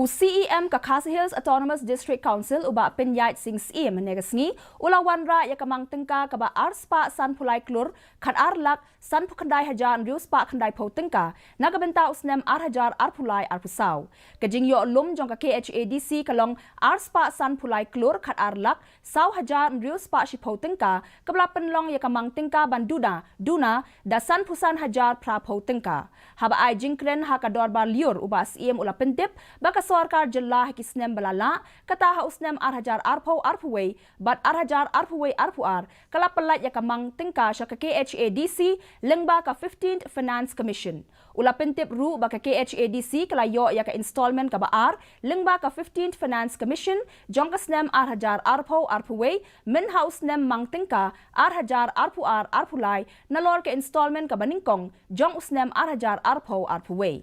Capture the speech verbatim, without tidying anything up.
U CEM ka Khasi Hills Autonomous District Council, u Bah Pyniaid Singh Syiem, mynne ka sngi u la wanrah ïa ka mang tyngka kaba ar spah sanphew lai klur khat ar lak sanphew khyndai hajar hynriew spah khyndaiphew tyngka na ka bynta u snem ar hajar arphew lai arphew saw. Ka jingïoh lum jong ka KHADC ka long ar spah sanphew lai klur khat ar lak saw hajar hynriew spah shiphew tyngka, kaba la pynlong ïa ka mang tyngka ban duna, duna da sanphew san hajar phraphew tyngka. Haba ai jingkren ha ka dorbar lyiur, u Bah Syiem u la pyntip ba ka sorkar jylla ha ki snem ba la lah, kata ha u snem ar hajar arphew arphew wei bad ar hajar arphew wei arphew ar, ka la pyllait ïa ka mang tyngka sha ka KHADC lyngba ka fifteenth Finance Commission. U la pyntip ruh ba ka KHADC ka la ïoh ïa ka installment kaba ar lyngba ka fifteenth Finance Commission jong ka snem ar hajar arphew arphew wei, myn ha u snem mang tyngka ar hajar arphew ar arphew lai, nalor ka installment kaba nyngkong jong u snem ar hajar arphew arphew wei.